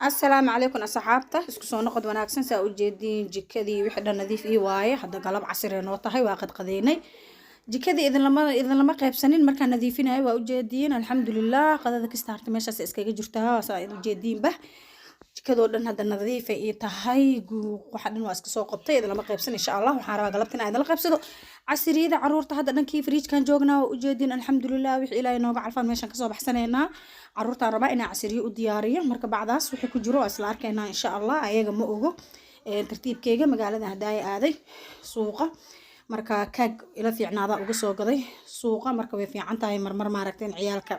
Asalaamu calaykum asxaabta, isku soo noqod wanaagsan. Saa ujeediin, jikadii wixii dhan nadiif ii waaye. Hadda galab casiree noo tahay, waa qadqadeynay. Jikadii idinlama qaybsanin markaan nadiifinayo, waa ujeediin. Alxamdulilah, qadada kasta harta meeshaas iskaga jirtaa. Saa ujeediinba, jikadoo dhan hadda nadiifay ii tahay. Waxa dhan waa iska soo qabtay, idinlama qaybsan. Insha Allah waxaan rabaa galabta inaan idinla qaybsado casiriyada caruurta. Hadda dhankii fridge-kan joognaa, waa ujeediin. Alxamdulilah, wixii Ilaahay nooga calfaan meeshan kasoo baxsanaynaa. Caruurtaan rabaa inaan casiriyo u diyaariyo. Marka bacdaas wixii ku jiro waa isla arkaynaa, insha Allah. Ayaga ma ogo tartiibkeyga. Magaalada hadaaya aaday suuqa, marka kaag ila fiicnaadaa uga soo gaday suuqa. Marka way fiican tahay marmar, maaragta, in ciyaalka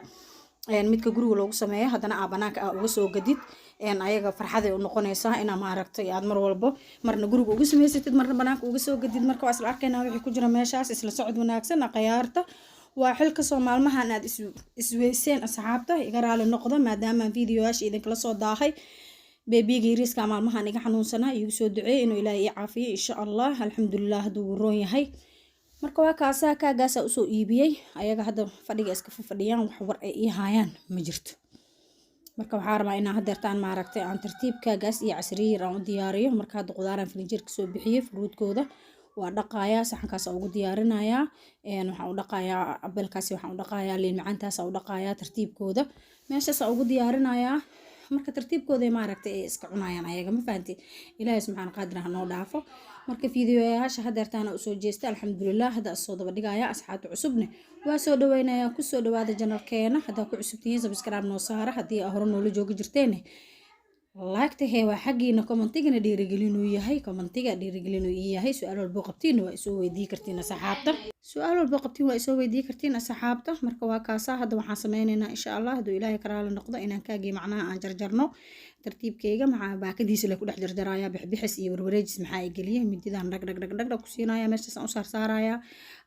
midka guriga loogu sameeyo haddana aa banaanka aa uga soo gadid. Ayaga farxaday u noqonaysaa inaa, maaragtay, aad mar walbo marna guriga uga samaysatid, marna banaanka uga soo gadid. Marka waa isla arkaynaa wixii ku jira meeshaas. Isla socod wanaagsan akhyaarta. Waa xil kasoo maalmahan aad isweyseen. Asxaabta, iga raali noqdo maadaama videoyaasha idinkala soo daahay. Baby-ga yariiska maalmahan iga xanuunsanaa, iigu soo duceeyay inuu Ilaahay ii caafiyo, insha Allah. Alxamdulilah, hadduu roon yahay. Marka waa kaasaa, kaagaasaa usoo iibiyey. Ayaga hadda fadhiga iska fadhiyaan, wax war ay ii haayaan ma jirto. Marka waxaa rabaa inaan hadeertaan, maaragtay, aan tartiib kaagaas iyo casriir aan u diyaariyo. Marka hadda qudaaraan filinjeerka soo bixiyey, fruit-kooda waa dhaqayaa, saxankaas ugu diyaarinayaa. Waxaan u dhaqayaa apple-kaasi, waxaan u dhaqayaa liin macaantaas u dhaqayaa, tartiibkooda meeshaas ugu diyaarinayaa. Marka tartiibkooda, maaragtay, ay iska cunayaan ayaga, ma fahanti? Ilaahay subxaan qaadir ha noo dhaafo. Marka fiidiyoyaasha hadeertaana usoo jeesta. Alxamdulilah, hadda soo daba dhigaya. Asxaabta cusubne waa soo dhaweynaya, kusoo dhawaada channel-keena. Haddaa ku cusubtihiin, subscribe noo saara. Haddii aa hore noola joogi jirteene, like-ta hee waa xaggiina, comment-igana dhiirigelinuu yahay, comment-iga dhiirigelinuu ii yahay. Su-aal walbo qabtiin waa isoo weydii kartiin asxaabta, su-aal walbo qabtiin waa isoo weydii kartiin asxaabta. Marka waa kaasaa. Hadda waxaan sameyneynaa, insha Allah, hadduu Ilaahay karaala noqdo, inaan kaagii macnaha aan jarjarno tartiibkeyga. Maxaa baakadiisa le ku dhex jarjaraya? Bixbixis iyo warwareejis maxaa ay geliyay? Mididan dhag dhag dhag dhag dhag ku siinaya, meeshaas aan u saarsaaraya.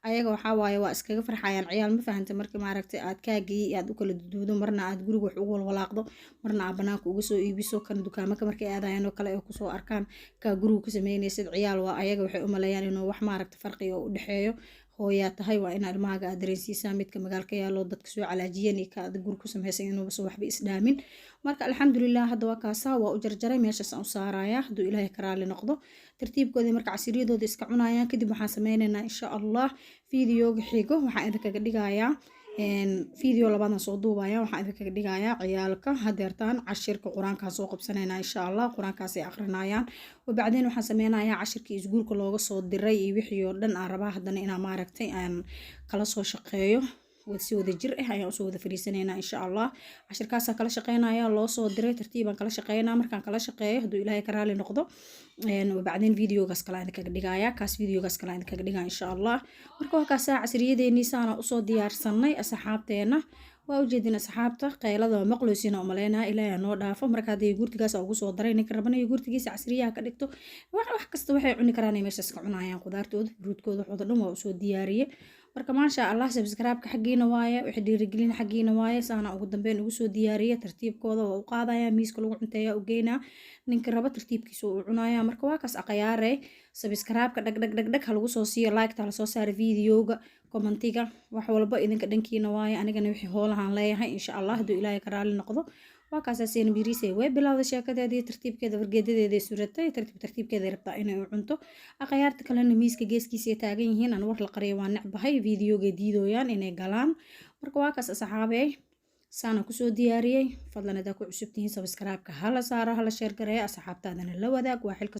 Ayaga waxaa waaye waa iskaga farxayaan ciyaal, ma fahanta? Marka, maaragtay, aad kaagii aad u kala duduudo, marna aad guriga wax ugu walwalaaqdo, marna aad banaanka uga soo iibiso, kan dukaamaka markay aadayaan oo kale ay kusoo arkaan kaa guriga ku sameynaysid, ciyaal waa ayaga, waxay u maleeyaan inuu wax, maaragta, farqiga u dhexeeyo. Hooyaa tahay, waa inaa ilmahaaga aad dareensiisaa midka magaalka yaalo dadka soo calaajiyeen iyo ka aad guri ku samaysan inuusan waxba isdhaamin. Marka alxamdulilah, hadda waa kaasaa, waa u jarjaray, meeshaas aan u saarayaa. Hadduu Ilaahay ka raali noqdo, tartiibkoodii marka casiriyadooda iska cunayaan. Kadib waxaan sameynaynaa, insha Allah, videoga xigo waxaan idinkaga dhigayaa video labaadaan soo duubaya. Waxaan idinkaga dhigayaa ciyaalka hadeertaan cashirka qur-aankaan soo qabsanaynaa, insha Allah. Qur-aankaasay aqrinayaan, wabacdeen waxaan sameynayaa cashirkii iskuulka looga soo diray iyo wixii oo dhan aan rabaa haddana inaan, maaragtay, aan kala soo shaqeeyo. Si wada jir ah ayaan usoo wada fariisanaynaa, insha Allah. Cashirkaasaa kala shaqeynaya loo soo diray, tartiibaan kala shaqeynaa. Markaan kala shaqeeyo, hadduu Ilaahay ka raali noqdo, wabacdeen videogaas kale aan idinkaga dhigaya, kaas videogaas kale aan idinkaga dhigaya, insha Allah. Marka waa kaasaa, casriyadeenii saana usoo diyaarsanay asxaabteena. Waa ujeedin asxaabta, qaylada waa maqloysiina umaleynaa. Ilaahay noo dhaafo. Marka hadda yogurt-igaas ugu soo daray, ninka rabana yogurt-igiisa casriyaha ka dhigto. Wax kasta waxay cuni karaan meeshaas ka cunayaan, qudaartooda, fruit-kooda, waxooda dhan waa usoo diyaariyey. Marka maasha Allah, subscribe-ka xaggiina waaye, wixii dhiirigelin xaggiina waaye. Saana ugu dambeyn ugu soo diyaariye. Tartiibkooda waa u qaadaya, miiska lagu cunteeya u geynaa. Ninka raba tartiibkiisa uu cunaya. Marka waa kaas aqayaare, subscribe-ka dhag dhag dhag dhag ha lagu soo siiyo, like-ta hala soo saara, videoga, comment-iga, wax walba idinka dhankiina waaye. Anigana wixii hoolahaan leeyahay, insha Allah, hadduu Ilaahay ka raali noqdo. Waa kaasaa, Seynab Yariisey way bilowday sheekadeedii, tartiibkeeda fargeedadeeday suratay, tartiib tartiibkeeday rabtaa inay u cunto. Akhyaarta kalena miiska geeskiisa ay taagan yihiin. Aan war la qariyo waa necbahay, videogay diidooyaan inay galaan. Marka waa kaas asxaabey, saana kusoo diyaariyey. Fadlan hadaa ku cusub tihiin, subscribe-ka hala saaro, hala share gareeyo, asxaabtaadana la wadaag. Waa xilka.